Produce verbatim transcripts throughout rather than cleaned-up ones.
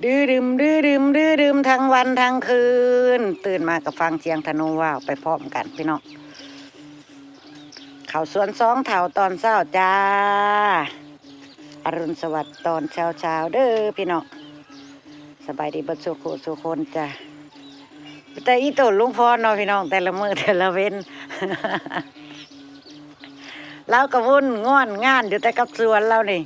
ดื้อดึม ดื้อดึม ดื้อดึม ทั้งวันทั้งคืน ตื่นมาก็ฟังเสียงธนูว่าวไปพร้อมกันพี่น้อง เข้าสวนสองเฒ่าตอนเช้าจ้า อรุณสวัสดิ์ตอนเช้าๆ เด้อพี่น้อง สบายดีเบิดสู่ผู้สู่คนจ้า แต่อีโตลุงพรเนาะพี่น้อง แต่ละมื้อแต่ละเว็น ลาวก็วุ่นง่อนงานอยู่แต่กับสวนลาวนี่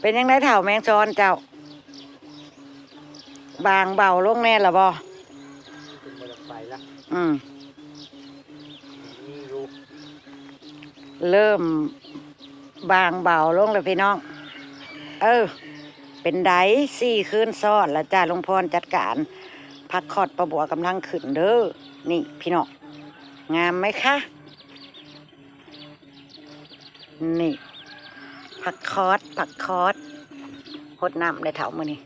เป็นจั่งใดเฒ่าแมงซอนเจ้า บางเบาลงแน่ละบ่ ขึ้นบ่ได้ไปละ อืม มีอยู่ เริ่มบางเบาลงแล้วพี่น้อง เออ เป็นได สี่คืนซ้อนแล้วจ้า ลุงพรจัดการ ผักคอดป้าบัวกำลังขึ้นเด้อ นี่พี่น้อง งามไหมคะ นี่ ผักคอด ผักคอด หดน้ำได้เฒ่ามื้อนี้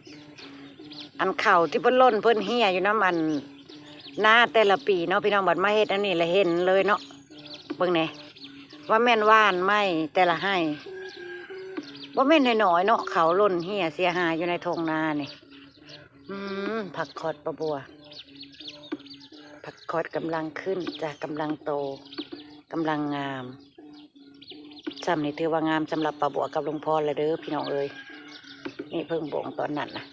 อันเข่าที่เพิ่นหล่นเพิ่นเหี่ยอยู่นำอันนาแต่ละปีเนาะพี่น้อง บัดมาเฮ็ดอันนี้ละเห็นเลยเนาะ เบิ่งแหน่ ว่าแม่นหว่านใหม่แต่ละไฮ่ บ่แม่นน้อยๆเนาะ เข่าหล่นเหี่ยเสียหายอยู่ในท่งนานี่ อืม ผักคอดป้าบัว ผักคอดกำลังขึ้นจ้ะ กำลังโต กำลังงาม ส่ำนี่ถือว่างามสำหรับป้าบัวกับลุงพรแล้วเด้อพี่น้องเอ้ย นี่เพิ่งบ่งตอนนั้นนะ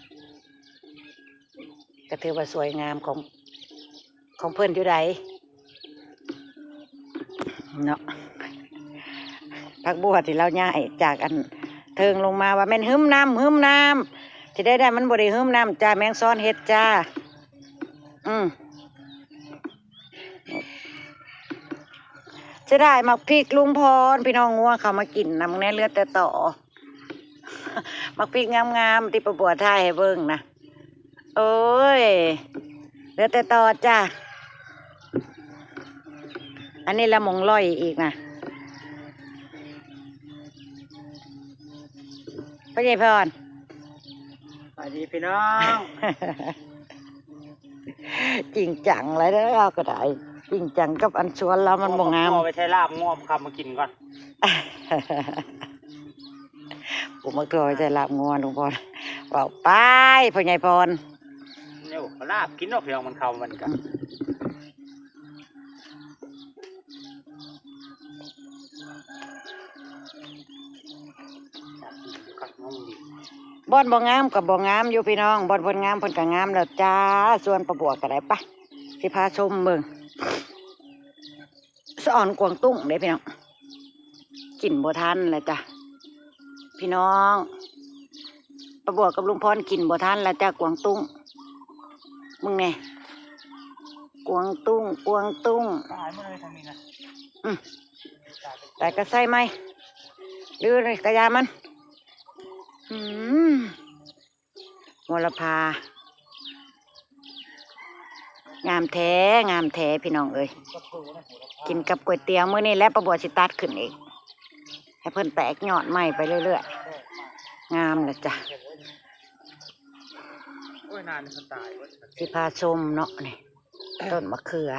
ก็ถือว่าสวยงามของ ของเพิ่นอยู่ใดเนาะ ผักบัวที่ลาวย้ายจากอันเทิงลงมาว่าแม่นหึมน้ำ หึมน้ำ ที่ได้ได้มันบ่ได้หึมน้ำจ้า แมงซอนเฮ็ดจ้า อืม เสียดายหมากพริกลุงพร พี่น้องงัวเขามากินนำแน่ เหลือแต่ตอ หมากพริกงามๆที่ป้าบัวถ่ายให้เบิ่งนะ โอ้ย เหลือแต่ตอจ้า อันนี้ละหม่องลอยอีกนะ พ่อใหญ่พร สวัสดีพี่น้อง จริงจังเลยเด้อ เราก็ได้ จริงจังกับอันสวนเรามันบ่งาม เอาไปใช้ลาบงัวคำมากินก่อน กูมาตัวไปใช้ลาบงัวลุงพร เว้าไป พ่อใหญ่พร เนี่ยลาบกินเนาะพี่น้อง มันเข้ามันกัน บ่อนบ่งามก็บ่งามอยู่พี่น้อง บ่อนเพิ่นงามเพิ่นก็งามแล้วจ้า สวนป้าบัวก็ได้ปะ สิพาชมเบิ่ง สะออนกวางตุ้งเด้พี่น้อง กินบ่ทันแล้วจ้ะ พี่น้อง ป้าบัวกับลุงพรกินบ่ทันแล้วจ้ะ กวางตุ้ง มึงแน่ กวางตุ้ง กวางตุ้ง ตายหมดเลยทางนี้นะ อืม แต่ก็ใส่ไหม หรืออะไรกะยามัน อืม มลภา งามแท้ งามแท้พี่น้องเอ้ย กินกับก๋วยเตี๋ยวมื้อนี้แหละ ป้าบัวสิตัดขึ้นอีก ให้เพิ่นแตกยอดใหม่ไปเรื่อยๆ งามเลยจ้ะ โอ้ย นานมันตายเว้ย สิพาชมเนาะนี่ ต้นมะเขือ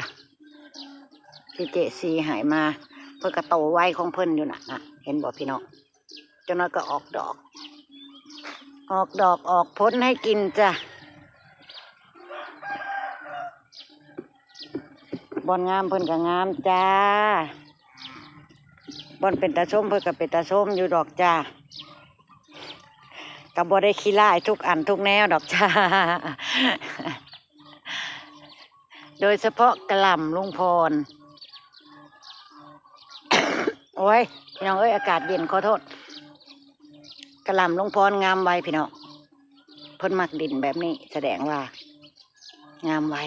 ที่เจซีหายมา เพิ่นก็โตไวของเพิ่นอยู่น่ะ น่ะ เห็นบ่พี่น้อง จักหน่อยก็ออกดอก ออกดอกออกผลให้กินจ้ะ บ่อนงามเพิ่นก็งามจ้า บ่อนเป็นตาชมเพิ่นก็เป็นตาชมอยู่ดอกจ้า ก็บ่ได้ขี้ร้ายทุกอันทุกแนวดอกจ้า โดยเฉพาะกะหล่ำลุงพร โอ้ย พี่น้องเอ้ย อากาศเย็น ขอโทษ กะหล่ำลุงพรงามไวพี่น้อง เพิ่นมักดินแบบนี้ แสดงว่า งามไว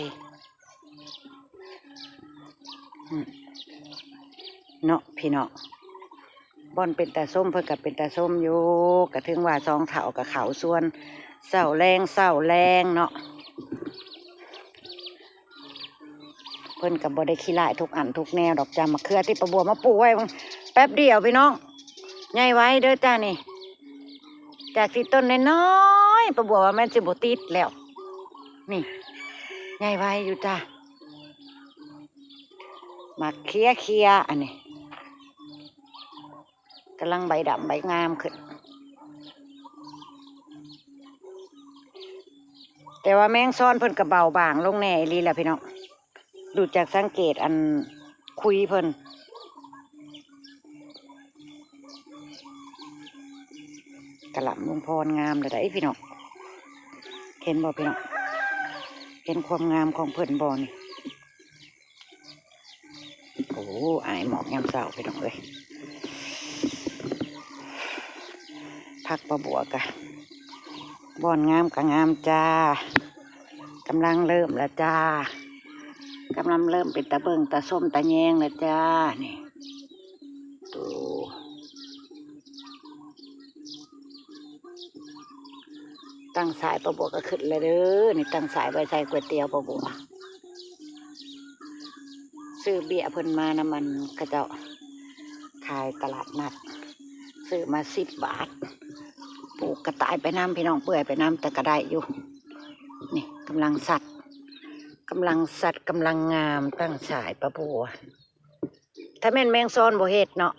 อืม เนาะพี่น้อง บ่อนเป็นตาชมเพิ่นก็เป็นตาชมอยู่ ก็ถึงว่าสองเฒ่าก็เข้าสวน เช้าแลง เช้าแลงเนาะ เพิ่นก็บ่ได้ขี้ร้ายทุกอันทุกแนวดอกจ้ะ มะเขือที่ป้าบัวมาปลูกไว้แป๊บเดียวพี่น้อง ใหญ่ไวเด้อจ้านี่ จากที่ต้นน้อยๆ ป้าบัวว่าแม่นสิบ่ติดแล้ว นี่ ใหญ่ไวอยู่จ้า หมากเขียเขียอันนี้ กำลังใบดำใบงามขึ้น แต่ว่าแมงซอนเพิ่นก็เบาบางลงแน่อีหลีแหละพี่น้อง ดูจากสังเกตอันคุยเพิ่น กะหล่ำลุงพรงามเลยได้พี่น้อง เห็นบ่พี่น้อง เห็นความงามของเพิ่นบ่นี่ โอ้ อายหมอกยามเช้าพี่น้องเอ้ย ผักปะบัวกะ บ่อนงามกะงามจ้า กำลังเริ่มแล้วจ้า กำลังเริ่มเป็นตาเบิ่งตาส้มตาแยงแล้วจ้า นี่ ดู ตั้งสายปะบัวก็ขึ้นแล้วเด้อ นี่ตั้งสายไว้ใส่ก๋วยเตี๋ยวปะบัว ซื้อเบียร์เพิ่นมานำมันเขาเจ้าขายตลาดนัด ซื้อมาสิบบาท ปลูกกระต่ายไปนำพี่น้อง เปื่อยไปนำ แต่ก็ได้อยู่ นี่กำลังสัด กำลังสัด กำลังงาม ตั้งสายปะบัว ถ้าแม่นแมงซอนบ่เฮ็ดเนาะ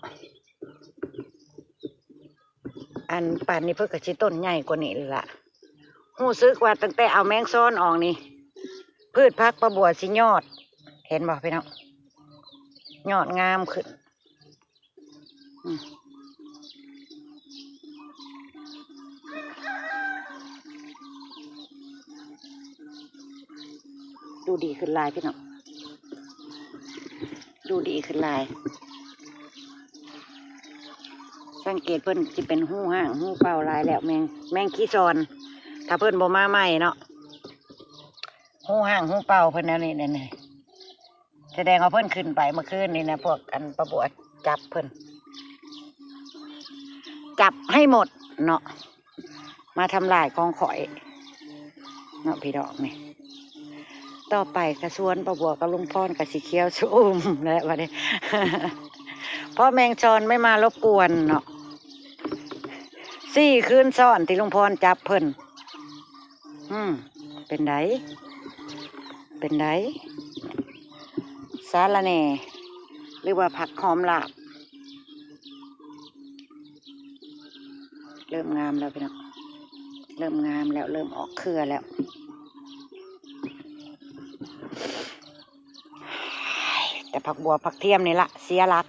อันป่านนี้เพิ่นก็สิต้นใหญ่กว่านี้แล้วล่ะ รู้สึกว่าตั้งแต่เอาแมงซอนออกนี่ พืชผักปะบัวสิยอด เห็นบ่พี่น้อง ยอดงามขึ้น อืม ดูดีขึ้นหลายพี่น้อง ดูดีขึ้นหลาย สังเกตเพิ่นสิเป็นฮู้ฮ้างฮู้เป่าหลายแล้ว แมง แมงขี้ซอน ถ้าเพิ่นบ่มาใหม่เนาะ ฮู้ฮ้างฮู้เป่าเพิ่นแนวนี้ นี่ นี่ แสดงว่าเพิ่นขึ้นไปเมื่อคืนนี่นะ พวกอันปะบัวจับเพิ่น จับให้หมดเนาะ มาทำลายของข่อยเนาะพี่น้องนี่ ต่อไปกะสวนปะบัวกับลุงพรกะสิเขียวชอุ่มแล้วบัดนี้ เพราะแมงซอนไม่มารบกวนเนาะ สี่คืนซ้อนที่ลุงพรจับเพิ่น อืม เป็นได เป็นได สาระแหน่ หรือว่าผักหอมลาบ เริ่มงามแล้วพี่น้อง เริ่มงามแล้ว เริ่มออกเครือแล้ว แต่ผักบัวผักเทียมนี่ละเสียหลัก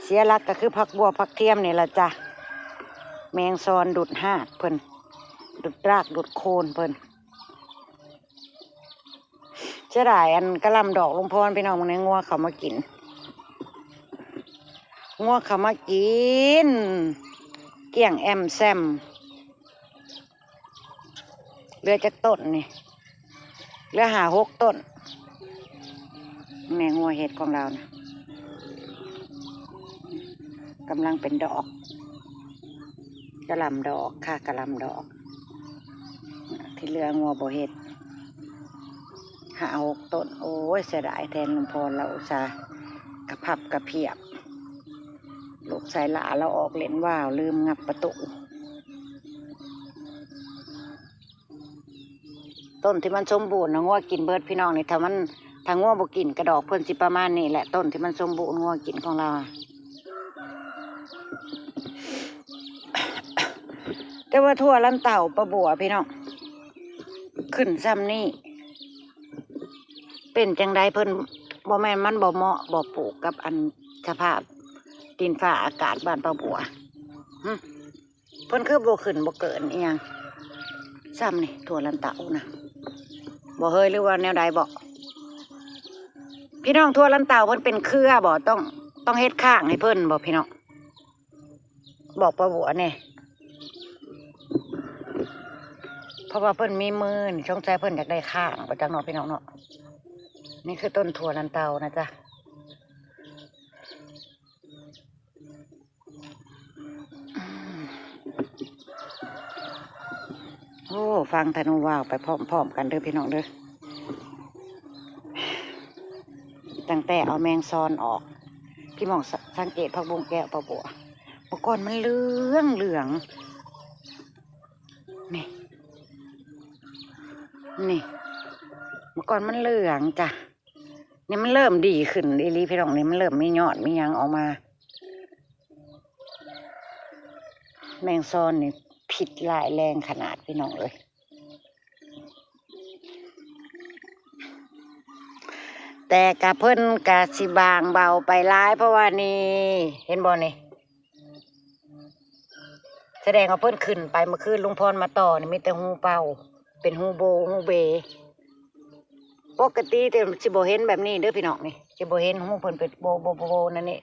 เสียหลักก็คือผักบัวผักเทียมนี่ละจ้ะ แมงซอนดูดฮากเพิ่น ดูดรากดูดโคนเพิ่น เสียดายอันกะหล่ำดอกลุงพรพี่น้อง มื้อนี้งัวเขามากิน งัวเขามากิน เกลี้ยงแอมแซม เหลือจักต้นนี่ เหลือห้าหกต้น แม่งัวเห็ดของเรานะ กำลังเป็นดอก กะหล่ำดอกค่ะ กะหล่ำดอก ที่เหลืองัวบ่เห็ด ห้าหกต้น โอ้ย เสียดายแทนลุงพร เราอุตส่าห์กระพับกระเพียบ ลูกชายหลาเราออกเล่นว่าว ลืมงับประตู ต้นที่มันสมบูรณ์นะงัวกินเบิดพี่น้องนี่ ถ้ามัน ถ้างัวบ่กินกะดอกเพิ่นสิประมาณนี้แหละ ต้นที่มันสมบูรณ์งัวกินของเราอะ แต่ว่าถั่วลันเต้าปะบัวพี่น้อง ขึ้นซ่ำนี่ เป็นจังใดเพิ่น บ่แม่นมันบ่เหมาะบ่ปลูกกับอันสภาพดินฟ้าอากาศบ้านปะบัว หึ เพิ่นคือบ่ขึ้นบ่เกินอีหยัง ซ่ำนี่ถั่วลันเต้านะ บ่เฮย หรือว่าแนวใดบ่ พี่น้อง ถั่วลันเต้าเพิ่นเป็นเครือบ่ ต้อง ต้องเฮ็ดข้างให้เพิ่นบ่พี่น้อง บอกปะบัวแหน่ เพราะว่าเพิ่นมีมือนี่ สงสัยเพิ่นอยากได้ข้างบ่จักเนาะพี่น้องเนาะ นี่คือต้นถั่วลันเต้านะจ๊ะ โอ้ ฟังธนูว่าวไปพร้อมๆกันเด้อพี่น้องเด้อ ตั้งแต่เอาแมงซอนออก พี่มองส- สังเกตผักบุ้งแก้วปะบัว เมื่อก่อนมันเหลืองเหลือง นี่ นี่ เมื่อก่อนมันเหลืองจ้ะ นี่มันเริ่มดีขึ้นอีหลีพี่น้อง นี่มันเริ่มมียอดมีหยังออกมา แมงซอนนี่พิษร้ายแรงขนาดพี่น้องเอ้ย แต่กะเพิ่นกะสิบางเบาไปหลาย เพราะว่านี่ เห็นบ่นี่ แสดงว่าเพิ่นขึ้นไปเมื่อคืนลุงพรมาต่อนี่มีแต่ฮูเป่า เป็นฮูโบฮูเบ ปกติแต่สิบ่เห็นแบบนี้เด้อพี่น้องนี่ สิบ่เห็นฮูเพิ่นเป็นโบโบโบโบนั่นนี่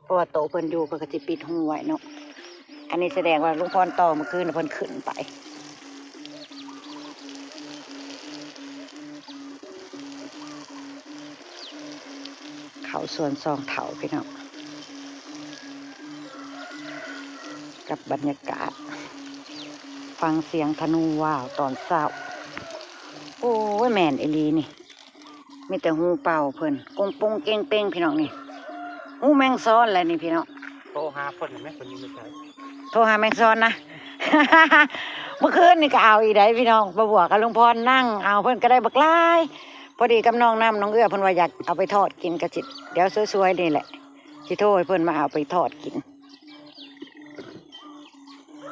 เพราะว่าโตเพิ่นอยู่เพิ่นก็สิปิดฮูไว้เนาะ อันนี้แสดงว่าลุงพรต่อเมื่อคืนน่ะเพิ่นขึ้นไป เข้าสวนซองเถาพี่น้อง กับบรรยากาศ ฟังเสียงธนูว้าวตอนเช้า โอ้ย แม่นอีหลีนี่ มีแต่ฮูเป่าเพิ่น กงปงเกงเปงพี่น้องนี่ ฮูแมงซอนแหละนี่พี่น้อง โทรหาเพิ่นไหม เพิ่นอยู่ไส โทรหาแมงซอนนะ เมื่อคืนนี่ก็เอาอีกได้พี่น้อง ป้าบัวกับลุงพรนั่งเอา เพิ่นก็ได้บักหลาย พอดีกับน้องน้ำน้องเอื้อเพิ่นว่าอยากเอาไปทอดกินกะจิ เดี๋ยวสวยๆนี่แหละ สิโทรให้เพิ่นมาเอาไปทอดกิน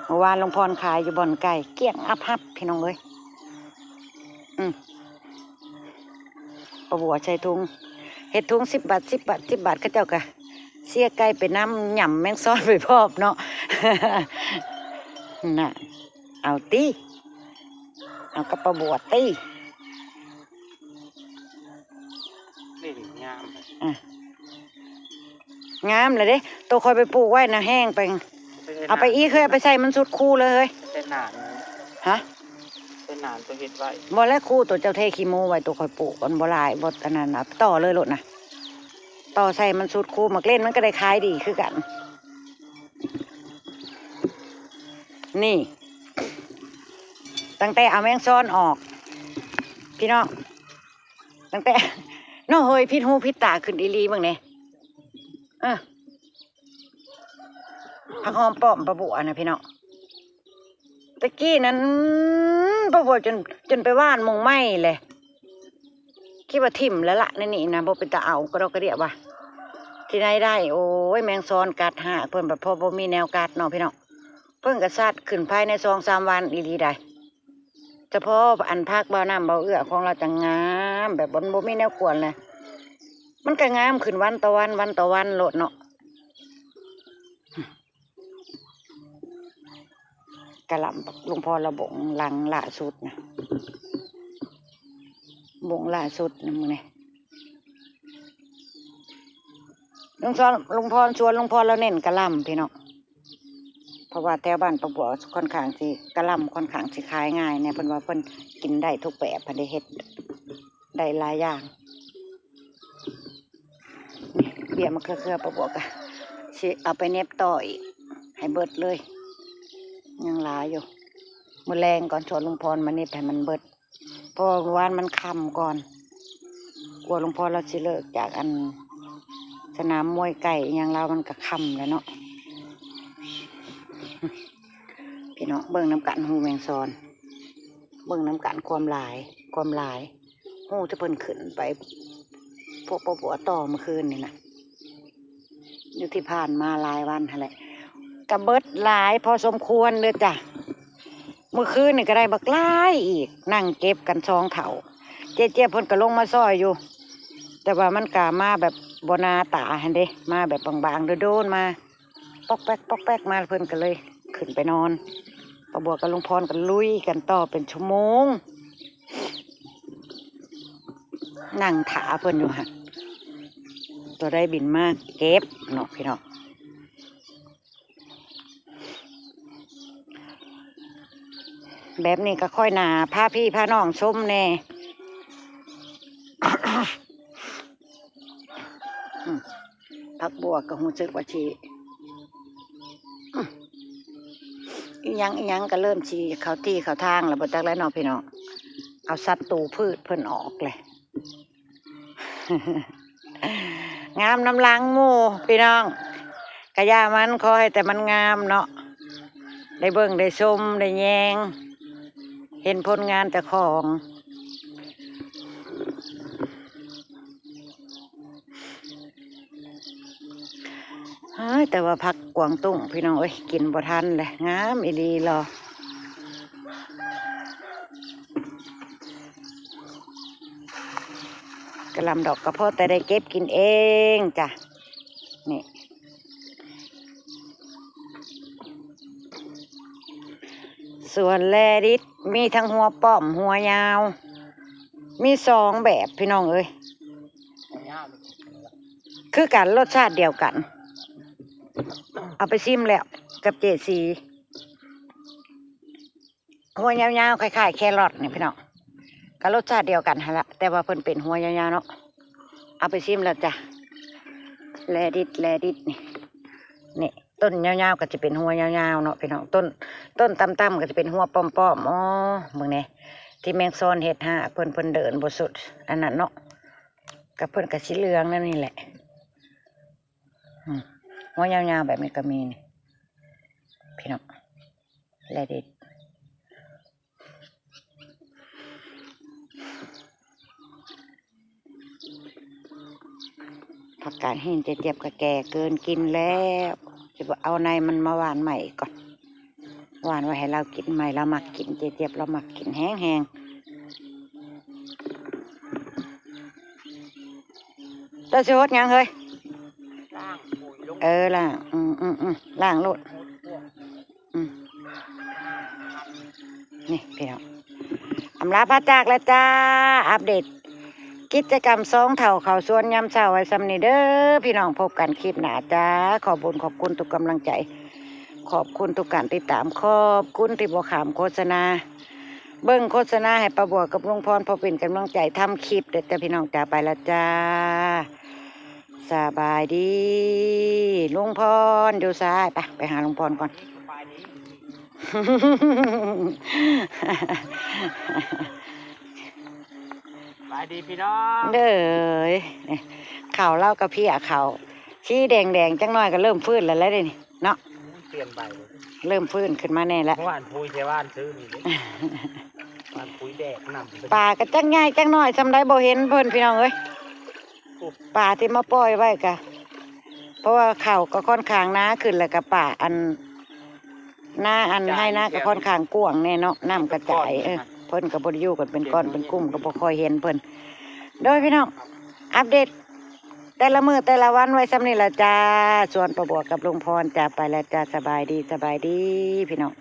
เมื่อวานลุงพรขายอยู่บ่อนไก่ เกลี้ยงอับฮับพี่น้องเอ้ย อืม ป้าบัวใส่ถุง เฮ็ดถุงสิบบาท สิบบาท สิบบาท เขาเจ้ากะเสียไก่ไปนำ หย่ำแมงซอนไปพร้อมเนาะ น่ะ เอาติ เอากับป้าบัวติ นี่งาม อ่ะ งามเลยเด้ ตัวคอยไปปลูกไว้นะแห้งไป เอาไปอีกเฮ้ย เอาไปใส่มันสุดคูเลยเฮ้ย เป็นหนาน ฮะ เป็นหนานตัวเฮ็ดไว้ บ่แล้วคูตัวเจ้าเทขี้โม้ไว้ ตัวคอยปลูกมันบ่หลาย บ่อันนั้นนะ ต่อเลยโลดนะ ต่อใส่มันสุดคู หมากเล่นมันก็ได้ขายดีคือกัน นี่ ตั้งแต่เอาแมงซอนออก พี่น้อง ตั้งแต่ เนาะเฮ้ย ผิดหูผิดตาขึ้นอีหลีเบิ่งเนี่ย เออ ผักหอมป้อมป้าบัวนะพี่น้อง ตะกี้นั้นป้าบัวจน จนไปหว่านหม่องไม้เลย คิดว่าถิ่มแล้วละในนี่นะ บ่เป็นตาเอากะดอกกะเดี้ยว่ะ ที่ไหนได้ โอ้ย แมงซอนกัดหากเพิ่น แบบพอบ่มีแนวกัดเนาะพี่น้อง เพิ่นก็สัดขึ้นภายในสองสามวันอีหลีได้ เฉพาะอันผักบ่าวน้ำบ่าวเอื้อของเราจะงาม แบบบ่ บ่มีแนวกวนเลย มันก็งามขึ้นวันต่อวัน วันต่อวันโลดเนาะ กะหล่ำลุงพรละบงหลังล่าสุดนะ บงล่าสุดนะมื้อนี้ ลุงพร ลุงพรสวนลุงพรเราเน้นกะหล่ำพี่น้อง เพราะว่าแถวบ้านป้าบัวค่อนข้างสิ กะหล่ำค่อนข้างสิขายง่ายเนี่ย เพิ่นว่าเพิ่นกินได้ทุกแบบ เพิ่นได้เฮ็ดได้หลายอย่าง นี่เบี้ยมะเขือ เขือป้าบัวกะสิเอาไปเหน็บต่ออีก ให้เบิดเลย ยังหลายอยู่ มื้อแลงก่อนสวนลุงพรมาเหน็บให้มันเบิด เพราะว่ามื้อวานมันค่ำก่อน กลัวลุงพรเราสิเลิกจากอันสนามมวยไก่อิหยังลาวมันก็ค่ำแล้วเนาะ พี่น้องเบิ่งนำกันฮูแมงซอน เบิ่งนำกันความหลาย ความหลาย ฮูที่เพิ่นขึ้นไป พวกป้าบัวต่อเมื่อคืนนี่นะ อยู่ที่ผ่านมาหลายวันหั้นแหละ กะเบิดหลายพอสมควรเด้อจ้ะ เมื่อคืนนี่ก็ได้บักหลายอีก นั่งเก็บกันสองเฒ่า เจ๊เจี๊ยบเพิ่นก็ลงมาซอยอยู่ แต่ว่ามันก็มาแบบบ่หนาตาหั้นเด้ มาแบบบางๆ โดนๆ มา ปอกแป๊กปอกแป๊กมา เพิ่นก็เลยขึ้นไปนอน ป้าบัวกับลุงพรก็ลุยกันต่อเป็นชั่วโมง นั่งถาเพิ่นอยู่หั่น ตัวได้บินมาเก็บเนาะพี่น้อง แบบนี้ก็ค่อยหนาพาพี่พาน้องชมแน่ อืม ผักบัวก็รู้สึกว่าสิ อืม อิหยังอิหยังก็เริ่มสิเข้าที่เข้าทางแล้ว บ่จักแล้วเนาะพี่น้อง เอาศัตรูพืชเพิ่นออกเลย งามนำหลังหมู่พี่น้อง กะอย่ามัน ขอให้แต่มันงามเนาะ ได้เบิ่งได้ชมได้แยง เห็นผลงานเจ้าของ เ อ้าย แต่ว่าผักกวางตุ้งพี่น้องเอ้ย กินบ่ทันเลย งามอีหลีหรอ กะหล่ำดอกกะเพราะแต่ได้เก็บกินเองจ้ะ นี่ ส่วนแลดิสมีทั้งหัวป้อมหัวยาว มีสองแบบพี่น้องเอ้ย คือกันรสชาติเดียวกัน เอาไปซิมแล้วกับเจสี หัวยาวๆ คล้ายๆ แครอทนี่พี่น้อง ก็รสชาติเดียวกันหั่นละ แต่ว่าเพิ่นเป็นหัวยาวๆ เนาะ เอาไปซิมแล้วจ้ะ แลดิส แลดิสนี่ นี่ ต้นยาวๆ ก็จะเป็นหัวยาวๆ เนาะพี่น้อง ต้น ต้นต่ำๆ ก็จะเป็นหัวป้อมๆ อ๋อ เบิ่งแหน่ ที่แมงซอนเฮ็ดหากเพิ่น เพิ่นเดินบ่สุด อันนั้นเนาะ กับเพิ่นก็สิเหลืองนั่นนี่แหละ อืม หัวยาวๆ แบบนี้ก็มีนี่ พี่น้อง แลดิส ผักกาดหินเจเจี๊ยบก็แก่เกินกินแล้ว สิบ่เอาในมันมาหว่านใหม่อีกก่อน หว่านไว้ให้เรากินใหม่ เรามักกิน เจเจี๊ยบเรามักกินแฮงๆ เจ้าสิฮดหยังเฮ้ย ล้างปุ๋ยลง เออ ล้าง อืม อืม อืม ล้างโลด อืม นี่พี่น้อง อำลาพระจากแล้วจ้า อัปเดต กิจกรรมสองเฒ่าเข้าสวนยามเช้าไว้ส่ำนี้เด้อพี่น้อง พบกันคลิปหน้าจ้า ขอบบุญขอบคุณทุกกำลังใจ ขอบคุณทุกการติดตาม ขอบคุณที่บ่ข้ามโฆษณา เบิ่งโฆษณาให้ป้าบัวกับลุงพร พอเป็นกำลังใจทำคลิปเด้อจ้าพี่น้องจ้า ไปแล้วจ้า สบายดี ลุงพรอยู่ซ้าย ไป ไปหาลุงพรก่อน สบายดีพี่น้อง เด้อ ข้าวเฮาก็เพีย ข้าวสีแดงๆ จักหน่อยก็เริ่มฟื้นแล้ว แล้วเด้นี่เนาะ เปลี่ยนใบเลย เริ่มฟื้นขึ้นมาแน่แล้ว เมื่อวานพุยใช่บ้านซื้อนี่เด้ บ้านพุยแดกนำ ปลาก็จักใหญ่จักน้อยส่ำใดบ่เห็นเพิ่นพี่น้องเอ้ย ปลาที่มาปล่อยไว้กะ เพราะว่าข้าวก็ค่อนข้างหนาขึ้น แล้วก็ป่าอัน นาอันไฮ่นาก็ค่อนข้างกว้างแน่เนาะ น้ำกระจาย เออ เพิ่นก็บ่ได้อยู่กันเป็นก้อนเป็นกลุ่ม ก็บ่ค่อยเห็นเพิ่น โดยพี่น้อง อัปเดต แต่ละมื้อแต่ละวันไว้ส่ำนี้ล่ะจ้า สวนป้าบัวกับลุงพรจ้า ไปแล้วจ้า สบายดี สบายดีพี่น้อง